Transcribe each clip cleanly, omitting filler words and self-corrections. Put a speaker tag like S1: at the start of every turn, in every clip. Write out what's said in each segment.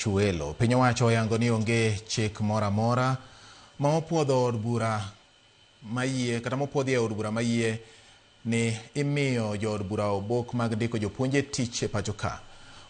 S1: Chuelo. Piny owacho oyango ni onge chik moro amora ma opuodho od bura mayie kata mopuodhi e od bura mayie ni imiyo jood bura obok mag ndiko jopuonj e tich e pacho ka.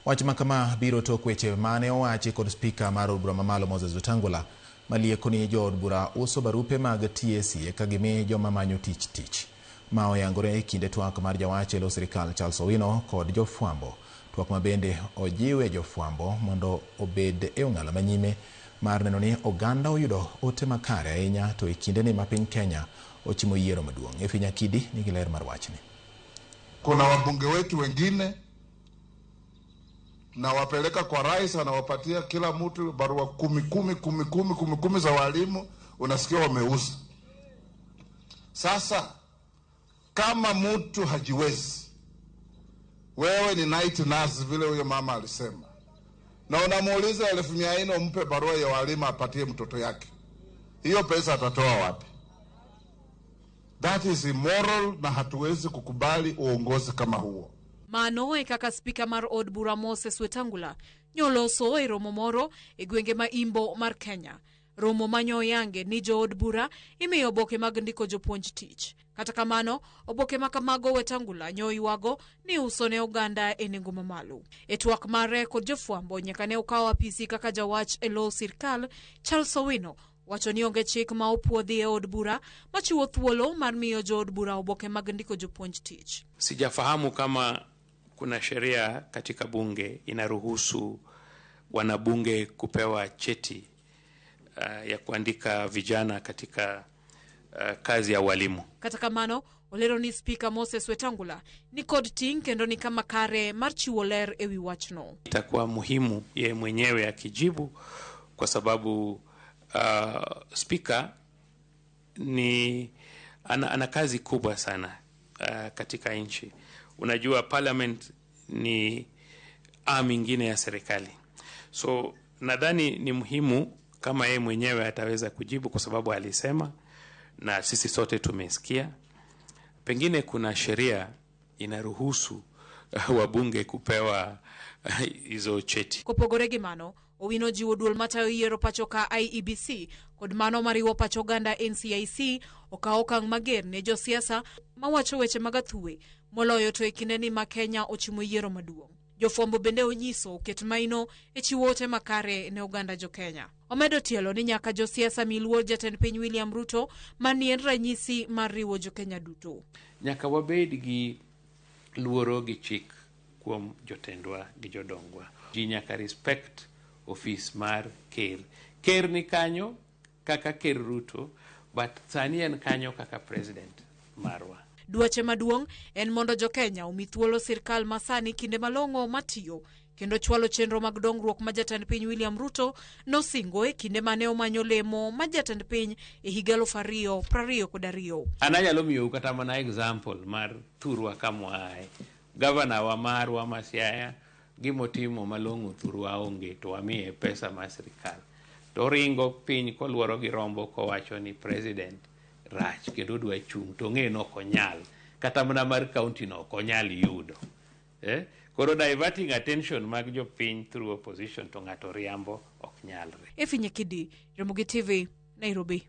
S1: Wach ma kama biro tok weche mane owachi kod spika mar od bura mamalo Moses Wetangula malieko ni jood bura uso barupe mag TSC eka gimi joma manyo tich tich. Ma oyangore e kinde twak mar jawach e lo sirikal Charles Owino kod jofwambo. Twak ma bende ojiwe jofwambo mondo obed e ong'ala manyime mar neno ni oganda oyudo ote makare ahinya to e kindeni ma piny Kenya ochimo yiero maduong'. Efi Nyakidi nigi ler mar wachni.
S2: Kuna wabunge wetu wengine nawapeleka kwa rais, anawapatia kila mtu barua kumi kumi kumi kumi kumi kumi za walimu, unasikia wameuza. Sasa kama mtu hajiwezi, wewe ni night nurse vile huyo mama alisema, na unamuuliza 400,000 umpe barua ya walimu apatie mtoto yake, hiyo pesa atatoa wapi? That is immoral, na hatuwezi kukubali uongozi kama huo.
S3: Mano e kaka spika mar od bura Moses Wetangula nyoloso e romo moro e gwenge ma Imbo mar Kenya. Romo manyoyange ni jood bura imiyo oboke mag ndiko jopuonj tich. Kata kamano, oboke ma kamago Wetangula nyoywago ni uso ne oganda e nengo mamalo. E twak mare kod jofwambo nyaka ne okawo apisi kaka jawach e lo sirkal, Charles Owino wacho ni onge chik ma opuodhi e od bura machiwo thuolo mar miyo jood bura oboke mag ndiko jopuonj tich.
S4: Sijafahamu kama kuna sheria katika bunge inaruhusu wanabunge kupewa cheti ya kuandika vijana katika kazi ya walimu.
S3: Kata kamano, olero ni spika Moses Wetangula ni kod ting' kendo ni kama kare mar chiwo ler ewi wachno.
S4: Itakuwa muhimu yeye mwenyewe akijibu, kwa sababu spika ni ana kazi kubwa sana katika nchi. Unajua parliament ni arm ingine ya serikali, so nadhani ni muhimu kama yeye mwenyewe ataweza kujibu, kwa sababu alisema na sisi sote tumesikia. Pengine kuna sheria inaruhusu wabunge kupewa hizo cheti.
S3: Kopogore gi mano, Owino jiwo duol matayo yiero pacho ka IEBC kod mano mariwo pacho oganda NCIC okaw okang' mager ne josiasa mawacho weche mag athuwe moloyo to e kindeni ma Kenya ochimo yiero maduong'. Jofwambo bende onyiso oket maino e chiwo ote makare ne oganda jo Kenya. Omedo tielo ni nyaka josiasa mi luor jatend piny William Ruto mani en ranyisi mar riwo jo Kenya duto.
S4: Nyaka wabed gi luoro gi chik kuom jotendwa gi jodongwa. Ji nyaka respect ofis mar ker. Ker ni kanyo kaka Ker Ruto, but sani en kanyo kaka president marwa.
S3: Dwache maduong' en mondo jo Kenya omi thuolo sirkal masani kinde malong'o matiyo kendo chwalo chenro mag dongruok ma jatend piny William Ruto nosingo e kinde mane omanyo lemo ma jatend piny e higa 2022.
S4: An anyalo miyou kata mana example mar thurwa kamwaaye. Gavana wa marwa ma Siaya gimotimo malong'o thurwa onge to wamiye pesa mar sirikal. To oringo piny koluoro gi rombo kowacho ni president rach kendo odwa chung' to ong'e ni ok onyal. Kata mana mar county no ok onyal yudo. Koro diverting attention mag jopiny through opposition to ng'ato riambo ok nyalre.
S3: Efi Nyakidi, Ramogi TV, Nairobi.